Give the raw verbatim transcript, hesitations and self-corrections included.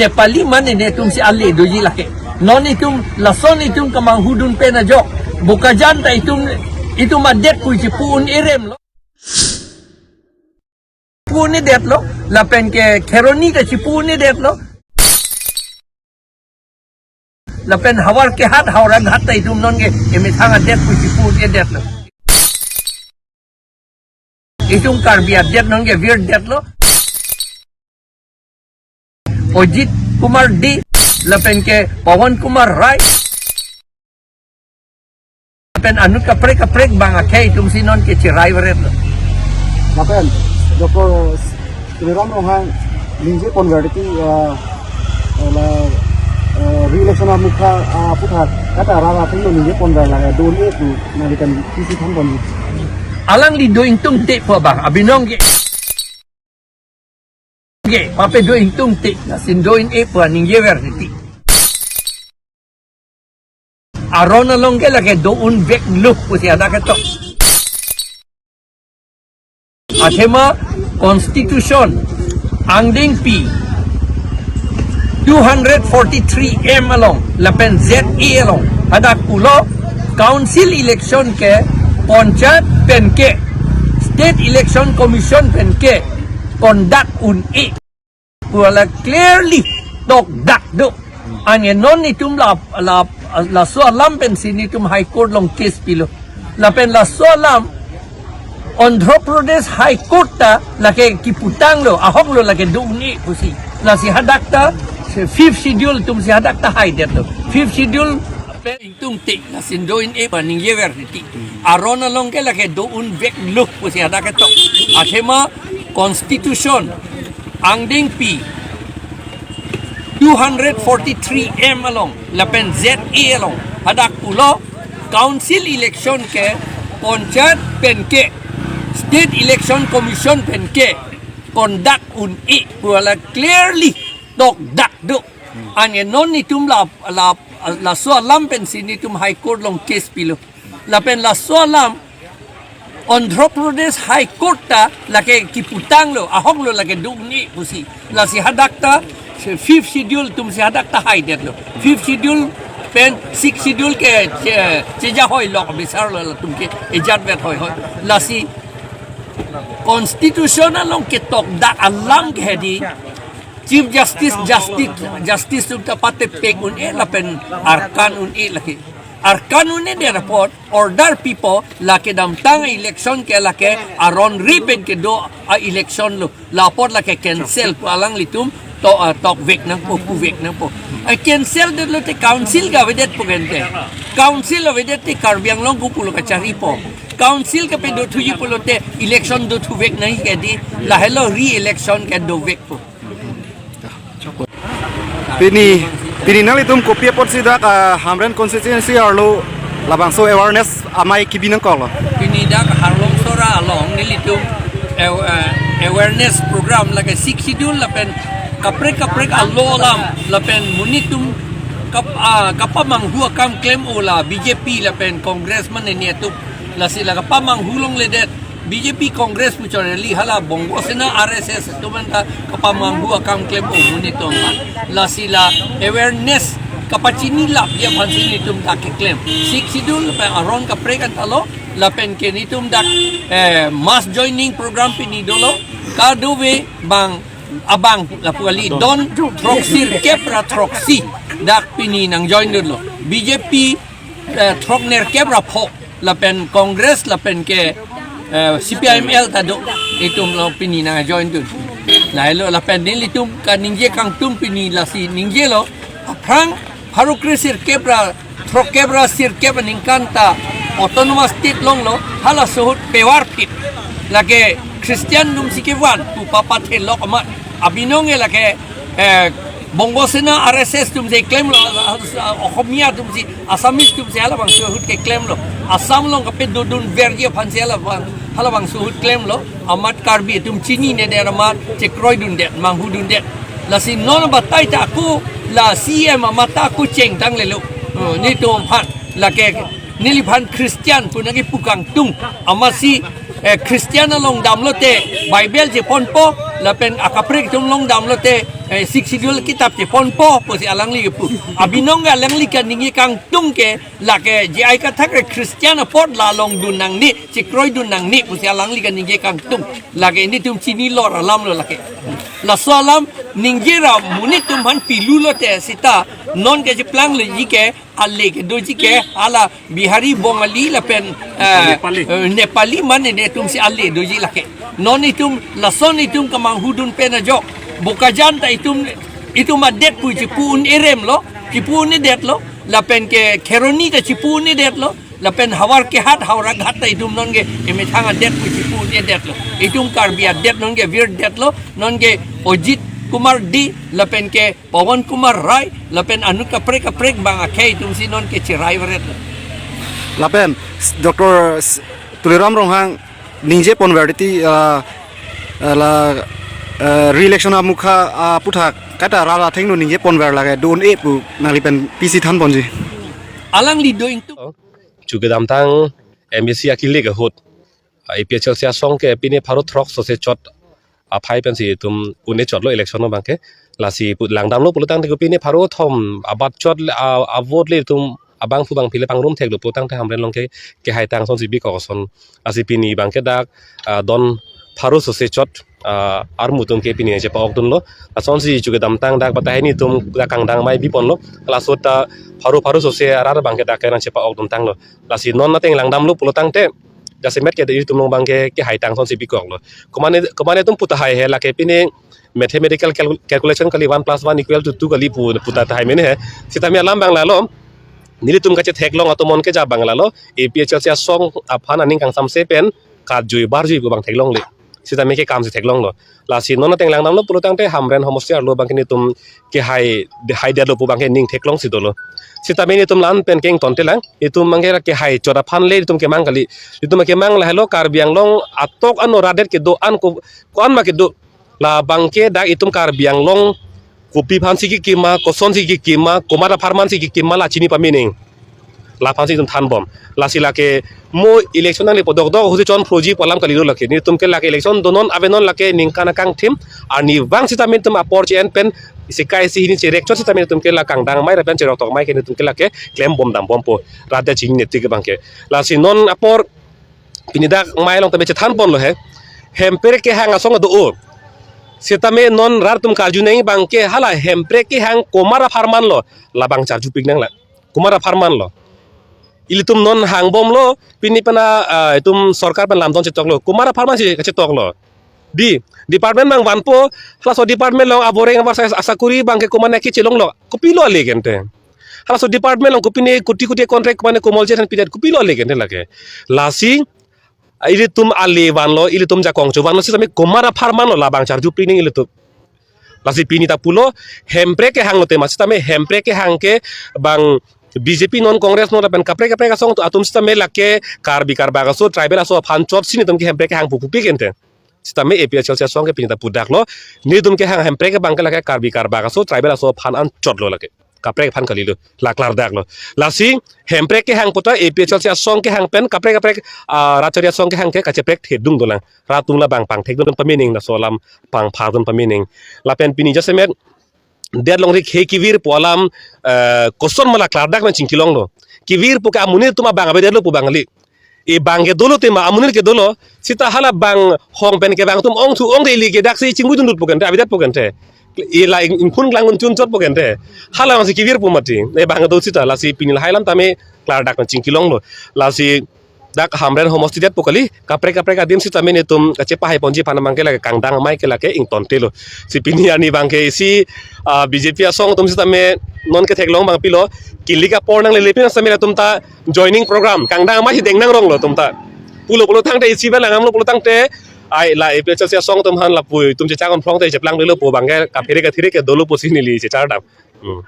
Nepali mane netum si ale doji lake. Non itum lason itum kemanghu dun pen ajok. Bokajan ta itum, itum adet pu chipu un-e rem lo. Chipu un-edet lo. Lapen ke Kheroni ta chipu un-edet lo. Lapen Howraghat, Howraghat ta itum non ke emethang adet pu chipu un-edet lo. Itum Karbi adet non ke virdet lo. Ajit Kumar Dey, lapen ke Pawan Kumar Rai, lapen anut kaprek kaprek bang akhei itum si non ke chirai veret lo. Lapen Doctor Tuliram Ronghang ningje pon verti, eh, la, eh, re-election amukha, ah, aputhak kata rara tinglo ningje pon verla do-un-e pu nangli kan isi than pon. Alangli do ingtungte pu abang abinong ke. Ke, pape do ingtungte, lason do-un-e pu ningje verti. Aron along ke lake do-un veklo pusi hadak ketok. Athema Constitution angdengpi two hundred forty-three M along lapen Z A along hadak pulo, council election ke panchayat pen ke, State Election Commission pen ke conduct un-e pu la clearly tokdak do. Anke non itum la, la, laso alam pensi netum High Court along case pilo. Lapen laso alam Andhra Pradesh High Court ta lake kiputanglo, ahoklo lake do-un-e pusi. Lasi hadak ta fifth schedule atum si hadak ta haidet lo. Fifth schedule pen ingtungte, lason do-un-e pu ningje verti. Aron along ke lake do-un veklo pusi hadak ketok. Athema Constitution angdengpi two hundred forty-three M along lapen Z A along hadak pulo, council election ke panchayat pen ke, State Election Commission pen ke conduct un-e pu la clearly tokdak do. Anke non itum la, la, laso alam pensi netum High Court along case pilo. Lapen laso alam Andhra Pradesh High Court ta lake kiputanglo, ahoklo lake do-un-e pusi. Lasi hadak ta fifth schedule atum si hadak ta haidet lo. Fifth schedule pen sixth schedule ke che, chejahoi lok bisar lo latum ke ejat vet hoi hoi. Lasi Constitution along ketokdak alam ke hedi Chief Justice, Justice, Justice atum ta patepek un-e lapen arkan un-e lake. Arkan un-edet apot order pipo lake damtang election ke lake aron ri pen kedo a-election lo. La apot lake cancel pu alanglitum to, ah, tokvek nangpo, puvek nangpo. Ah, cancel detlo te council ke avedet pu gente. Council avedet te Karbi Anglong ko pulo kacharipo. Council ke pe dothuji pulote election dothuvek nangji ke di, lahelo re-election ke dovekpo. Pini, pini nanglitum kopi apotsi dak, ah, Hamren constituency arlo labangso awareness amei kebi nangkoklo? Pini dak Harlong Sora along nelitum aw-, ah, awareness program lake sixth schedule lapen kaprek kaprek alo alam lapen monit atum kap-, ah, kapamanghu akam klem-o la B J P lapen Congress mane netum, lasi la kapamanghu longledet. B J P Congress pu choreli hala Bongo Sena R S S atum anta kapamanghu akam klem-o monit atum. Lasi la awareness kapachini lapji aphansi netum ta keklem. Sixth schedule pen aron kaprek anta lo lapen ke netum dak, eh, mass joining program pini dolo. Kadokave bang abang lapu kali don throksirkep ra throksi dak pini nangjoin dunlo. B J P, eh, throknerkep ra pho lapen Congress lapen ke, eh, C P I M L ta do, itum lo pini nangjoin dun. Lahelo lapen nelitum kaningje kangtung pini lasi ningjelo, aphrang pharo kresirkep ra throkkep ra sirkep aningkan ta autonomous state longlo, halaso ahut pevar pit lake Christian atumsi kevan pu papathelok amat abinong ke lake, eh, Bongo Sena R S S atumsi klemlo, ah, ah, Ohomia atumsi, Assamese atumsi halabangso ahut keklemlo. Assam along kapedodun verji aphansi halabang, halabangso ahut klemlo. Amat Karbi atum chininedet amat chekroidundet, manghudundet. Lasi non batai ta ako la C E M amat ta ako chengtanglelo. Oh, netum aphan lake neliphan Christian pu nangkepu kangtung amatsi, eh, Christian along damlote Bible cheponpo lapen akaprek atum along damlote eh, Sixth Schedule kitap cheponpo pusi alangli kepu. Abinong ke alangli kaningje kangtung ke lake J I Kathak ke Christian apot la longdun nangne, chekroidun nangne pusi alangli kaningje kangtung. Lake nelitum chinilor alam lo lake. Laso alam ningje ra monit atum aphan pilulote seta non ke cheplangle ji ke ale kedoji ke hala Bihari, Bongali lapen, eh, Nepali. Eh, Nepali mane netum si ale doji lake. Non itum lason itum kemanghu dun pen ajok. Bokajan ta itum, itum adet pu chipu un-erem lo, chipu un-edet lo, lapen ke Kheroni ta chipu un-edet lo, lapen Howraghat, Howraghat ta itum non ke emethang adet pu chipu un-edet lo. Itum Karbi adet non ke virdet lo, non ke Ajit Kumar Dey, lapen ke Pawan Kumar Rai, lapen anut kaprek kaprek bang akhei atum si non ke cherai varet. Lapen Doctor Tuliram Ronghang ningje ponver titi, ah, ah, la, ah, re-election amukha, ah, aputhak kaita rat athengno ningje ponver lake do un-e pu nangli pen pisi than ponji. Alangli do ingtuk. Chu kedamtang M A C akile ahut A P H L C asong ke pini pharo throk sose chot aphai pensi itum un-e chotlo election abangke. Lasi pu langdamlo pulotangte pini pharo thom abat chot le, a, a vote le itum abangphu bangphi le pangrum theklo pulotangte Hamren along ke kehai tang asonsi bikok ason. Lasi pini abangke dak, a, don pharo sose chot, a, armu atum ke pini chepa-ok dunlo. Lasonsi chu kedamtang dak batai hini atum dak kangdang amei biponlo. Laso ta pharo pharo sose arat abangke dak ke nangchepa-ok duntanglo. Lasi non ateng langdamlo pulotangte jasemet ke ilitum along abangke kehai tang asonsi bikoklo. Komane, komane atum pu tahai he lake pini mathematical cal-, calculation kali, one plus one equal to two kali pu, pu tahai mene he. Sitame alam abang lalo. Nelitum kachetheklong atum mon keja abang lalo. A P H L C asong aphan aning kangsamse pen karjui barjui pu abang theklongle. Sitame ke kamsi theklonglo. Lasi non ateng langdamlo pulotangte Hamren homosti arlo abangke nelitum kehai, haidetlo pu abangke ning theklongsi dolo. Sitame nelitum la-an pen ke ingtonte lang. Itum abangke kehai chot aphan le itum kemang kali. Itum kemang lahelo Karbi Anglong atok ano rat adet kedo-an ko, ko-an ma kedo. Labangke dak itum Karbi Anglong kopi aphansi kekim ma, kosonsi kekim ma, komat apharmansi kekim ma la chini pame nang. Laphansi itum thanbom. Lasi lake mo election nangli podokdok ahutsi chonphroji pu alam kalilo lake. Nelitum ke lake election donon avenon lake ningkan akangthim. Arnivang sitame itum apor che-en pen isi kai isi hini cherek chot sitame itum ke la kangdang amei lapen cheroktok amei ke nelitum ke lake klembom dambompo. Rat adet chinine tik abangke. Lasi non apor pini dak amei along tame chethanponlo he. Hemprek kehang asong do-o. Sitame non rat atum karju nang abangke hala Hemprek kehang komat apharmanlo. Labang charjupik nang la. Komat apharmanlo. Ilitum non hangbomlo, pini pen a, ah, itum sorkar pen lamdon chetoklo. Komat apharmansi kachetoklo. Di, department nangvanpo, halaso department along aboreng avarsai asakori abangke komane kechelonglo. Kopilo ale kente. Halaso department along kopine koti koti contract komane Komolji aphan pidet kopilo ale kente lake. Lasi, ilitum ale vanlo, ilitum jakong chovan lo, sitame komat apharmanlo labang charjupik nang ilitum. Lasi pini ta pulo, Hemprek kehang lote ma sitame Hemprek kehang ke bang B J P non Congress non lapen kaprek kaprek asong atum sitame lake Karbi Karbak aso tribal aso aphan chotsi nelitum ke Hemprek kehang pu pupi kente. Sitame A P H L C asong ke pini ta pudaklo, nelitum kehang Hemprek ke abangke lake Karbi Karbak aso tribal aso aphan anchotlo lake. Kaprek aphan kalilo, la klardaklo. Lasi Hemprek kehang puta A P H L C asong kehang pen kaprek kaprek, ah, rat achari asong kehang ke kacheprek thedung dolang. Rat atum labang pangthekdun pame nang, laso alam pangphardun pame nang. Lapen pini jasemet det longri khei kevirpo alam, eh, koson ma la klardak pen chingkilonglo. Kevirpo ke amonit atum abang avedetlo pu abang kali. E bang ke dolo tema amonit ke dolo. Sita hala bang hong pen kevang atum ongthu ongde ili ke daksi chingbuidunlut pu kente, avedetpo kente. E la ing-, ingkun klang un chun chotpo kente. Hala abangsi kevirpo mati. E bang do sita lasi pini lahai alam tame klardak pen chingkilonglo. Lasi dak Hamren homosti detpo kali, kaprek kaprek adim sitame nelitum kachepahaiponji aphan abangke lake kangdang amei ke lake ingtontelo. Si pini arni abangke isi, ah, B J P asong atum sitame non ketheklong abang pilo, kilik apor nanglele pen sitame atum ta joining program, kangdang amei si deng nangronglo atum ta. Pulo pulotangte isi pen langdamlo pulotangte, ai la A P H L C asong atum aphan lapu itum chechak-on phlongte cheplang delo pu abangke kaphere kathere ke dolo pusi neli chechardam. Hmm.